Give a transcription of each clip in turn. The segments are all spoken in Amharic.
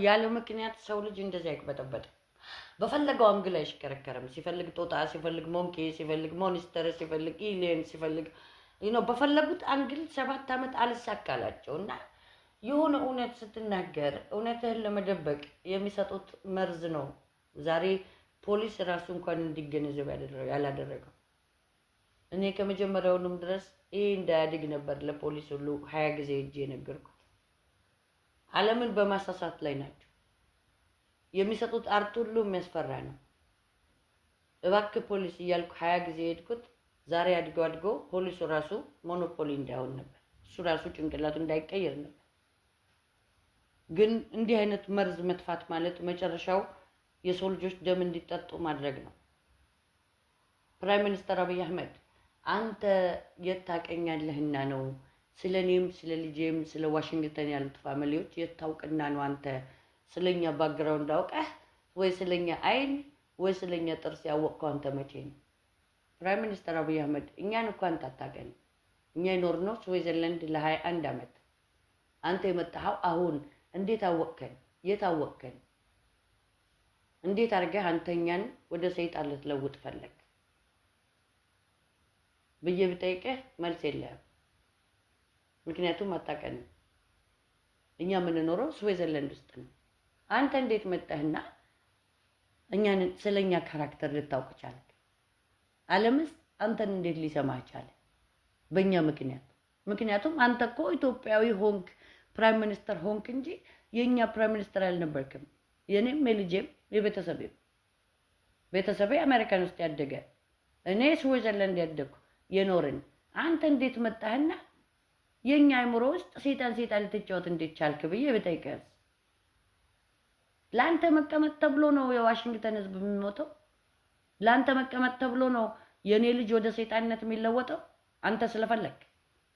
ያለ ምክንያት ሰው ልጅ እንደዚህ አይቅበጠበጥም። በፈለገው angle አይሽከረከርም። ሲፈልግ ጦጣ፣ ሲፈልግ monkey፣ ሲፈልግ monster፣ ሲፈልግ alien፣ ሲፈልግ በፈለጉት angle 7 ዓመት አልሳካላቸው እና የሆነ እውነት ስትናገር እውነትህን ለመደበቅ የሚሰጡት መርዝ ነው። ዛሬ ፖሊስ ራሱ እንኳን እንዲገነዘብ ያላደረገው። እኔ ከመጀመሪያውንም ድረስ ይሄ እንዳያድግ ነበር ለፖሊስ ሁሉ 20 ጊዜ እጅ የነገርኩት። ዓለምን በማሳሳት ላይ ናቸው። የሚሰጡት art ሁሉ የሚያስፈራ ነው። እባክህ ፖሊስ እያልኩ 20 ጊዜ የሄድኩት ዛሬ አድጎ አድጎ ፖሊሱ ራሱ monopoly እንዳይሆን ነበር። እሱ ራሱ ጭንቅላቱ እንዳይቀየር ነበር። ግን እንዲህ አይነት መርዝ መትፋት ማለት መጨረሻው የሰው ልጆች ደም እንዲጠጡ ማድረግ ነው። Prime Minister አብይ አህመድ፣ አንተ የት ታውቀኛለህና ነው? ስለ እኔም፣ ስለ ልጄም፣ ስለ ዋሽንግተን ያሉት family ዎች የት ታውቅና ነው? አንተ ስለኛ background አውቀህ ወይ ስለኛ አይን ወይ ስለኛ ጥርስ ያወቅከው አንተ መቼ ነው? Prime Minister አብይ አህመድ፣ እኛን እኮ አንተ አታውቀንም። እኛ የኖርነው ስዊዘርላንድ ለ21 ዓመት። አንተ የመጣኸው አሁን። እንዴት አወቅከን? የት አወቅከን? እንዴት አድርገህ አንተ እኛን ወደ ሰይጣን ልትለውጥ ፈለግ ብዬ ብጠይቅህ መልስ የለህም። ምክንያቱም አታውቀንም። እኛ የምንኖረው ስዊዘርላንድ ውስጥ ነው። አንተ እንዴት መጣህና እኛን ስለኛ character ልታውቅ ቻልክ? ዓለምስ አንተን እንዴት ሊሰማህ ቻለ? በእኛ ምክንያት። ምክንያቱም አንተ እኮ ኢትዮጵያዊ ሆንክ፣ prime minister ሆንክ እንጂ የእኛ prime minister አልነበርክም። የእኔም፣ የልጄም፣ የቤተሰቤም። ቤተሰቤ አሜሪካን ውስጥ ያደገ፣ እኔ ስዊዘርላንድ ያደግኩ የኖርን፣ አንተ እንዴት መጣህና የእኛ አይምሮ ውስጥ ሴጣን ሴጣን ልትጫወት እንዴት ቻልክ ብዬ ብጠይቅህስ? ለአንተ መቀመጥ ተብሎ ነው የዋሽንግተን ህዝብ የሚሞተው? ለአንተ መቀመጥ ተብሎ ነው የእኔ ልጅ ወደ ሰይጣንነት የሚለወጠው? አንተ ስለፈለግ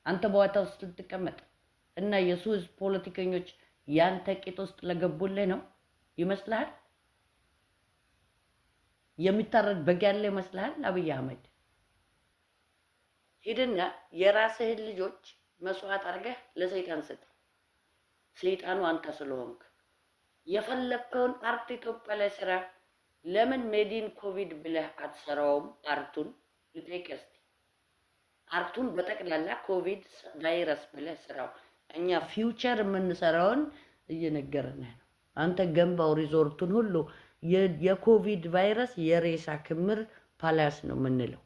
አንተ በዋታ ውስጥ ልትቀመጥ እና የስዊዝ ፖለቲከኞች ያንተ ቂጥ ውስጥ ለገቡልህ ነው ይመስልሃል? የሚታረድ በግ ያለ ይመስልሃል? አብይ አህመድ፣ ሂድና የራስህን ልጆች መስዋዕት አድርገህ ለሰይጣን ስጥ። ሰይጣኑ አንተ ስለሆንክ የፈለግከውን art ኢትዮጵያ ላይ ስራ። ለምን made in COVID ብለህ አትሰራውም? Art ኡን ልጠይቅህ እስኪ። Art ኡን በጠቅላላ ኮቪድ ቫይረስ ብለህ ስራው። እኛ future የምንሰራውን እየነገርንህ ነው። አንተ ገንባው ሪዞርቱን ሁሉ፣ የኮቪድ ቫይረስ የሬሳ ክምር palace ነው የምንለው።